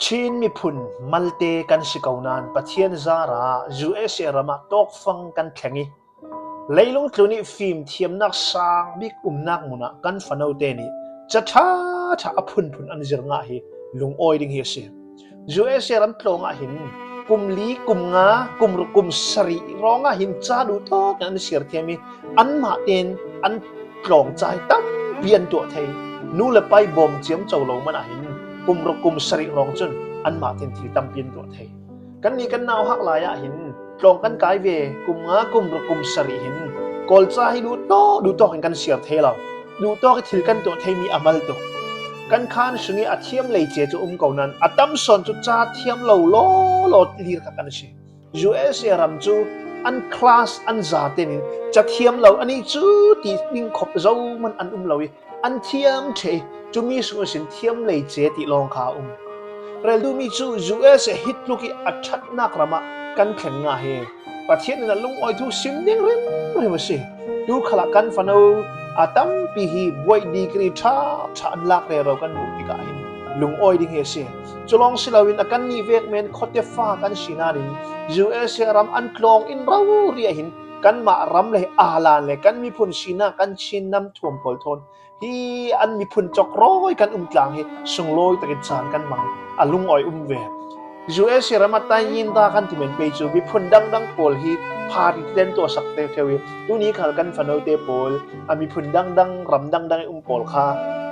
Chin miphun malte kan si ko nain Pathian zar ah USA ram ah tawkfang kan thleng i leilung tlun i fimthiamnak sang bik umnak hmun ah kan fanote nih ca ṭhaṭha a phunphun an zir ngah hi lungawi ding hi a si. USA ram tlawng ah hin kum li, kum nga, kum ruk, kum sarih rawng ah hin ca duh tawk in an siar thiam i anmah tein an tlawngcai tampi an tuah thei. Nu le pai bawm ciam co lo man ah hin kum ruk kum sarih rawng cun anmah tein thil tampi an tuah thei. Kannih kan nau hak lai ah hin tlawng kan kai ve kum nga kum ruk kum sarih hin Kawlca hi duh tawk duh tawk in kan siar thei lo. Duh tawk i thil kan tuah theimi a mal tuk. Kan khaan sung i a thiam lei ce cu um ko nain a tam sawn cu ca thiam lo law law lir kha kan si. USA ram cu an class an zaten in cathiam lo ani cu ti ding khop zo man an um lo i an thiam the cumi sung sin thiam lei ce ti lawng kha um. Rel duhmi cu USA hit tluk i a ṭhatnak ram ah kan thlen nga hi Pathian in a lungawi thu sim ding rimrim a si. Tu khala kan fano a tampi hi buai degree ṭha ṭha an lak rero kan hmuh tikah hin lungawi ding hi a si. Culawng si loin a kan nih vek men khuate fa kan si nain USA ram an tlawng in ro ria hin kanmah ram le alan le kan miphun sinak kan Chin nam thuam pawl thawn hi an miphun chokroy kan um tlang hi sunglawi takin caan kan mang a lungoi um ve. USA ram ah tayin da kan ti men pe cu miphun dangdang pawl hi party ten tuah sak te theu i tuni khal kan fano te pawl a miphun dangdang ram dangdang i um pawl kha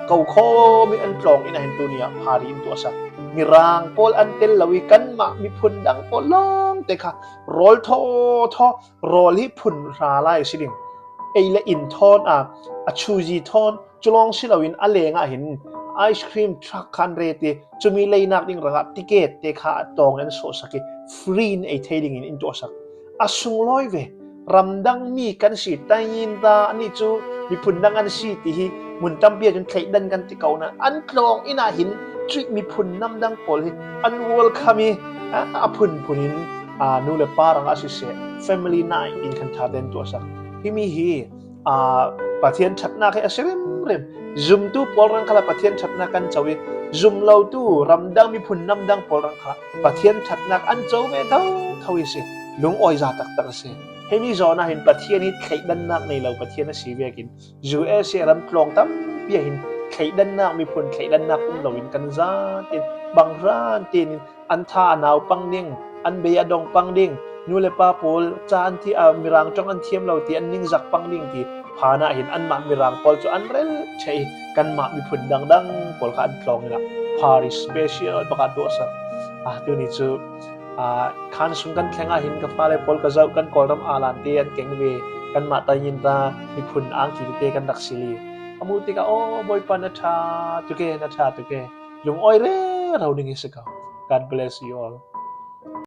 ko kho mi an tlawng in hin tuni ah party in tuah sak mirang pawl an tel lo i kanmah miphun dang pawl lawng te kha rawl thaw thaw rawl hi phun hra lai si ding ei le in thawn a a chuzi thawn culong si loin a leng ah hin ice cream truck khan re te cumi leinak ding rangah ticket te kha a tawng in sawh sak i free in ei thei ding in in tuah sak a sunglawi ve. Ramdang mi kan si tayin ta ani cu miphun dang an si ti hi mun tampi ahcun thleidan kan ti ko na an tlawng inn ah hin cuih miphun namdang pawl hi an welcome i a phunphun in nu le pa rangah siseh family night in khan tha ten tuah sak himi hi Pathian ṭhatnak hi a si rimrim. Zumtu pawl rang kha Pathian ṭhatnak kan co i zumlotu ramdang miphun namdang pawl rang kha Pathian ṭhatnak an co ve tho tho i si. Lungawi za taktak a si. Himi zawn ah hin Pathian hi thleidannak nei lo Pathian a si vekin USA ram tlawng tampi ah hin thleidannak miphun thleidannak um loin kan zatin banghran tein an tha a nau pang ding, an bei a dong pang ding, nu le pa pawl ca an thi mirang ṭong an thiam lo ti an ningzak pang ding ti phan ah hin anmah mirang pawl cu an rel ṭheh i kanmah miphun dangdang pawl kha an tlawng in party special bak ah tuah sak. Ah tuni cu khan sung kan thleng ah hin ka fale pawl ka zoh kan Kawlram alan te an keng ve kanmah tayin ta miphun angki te kan rak si li. Amu tikah oh Bawipa na ṭha tuke na ṭha tuke lungawi rero ding hi si ko. God bless you all.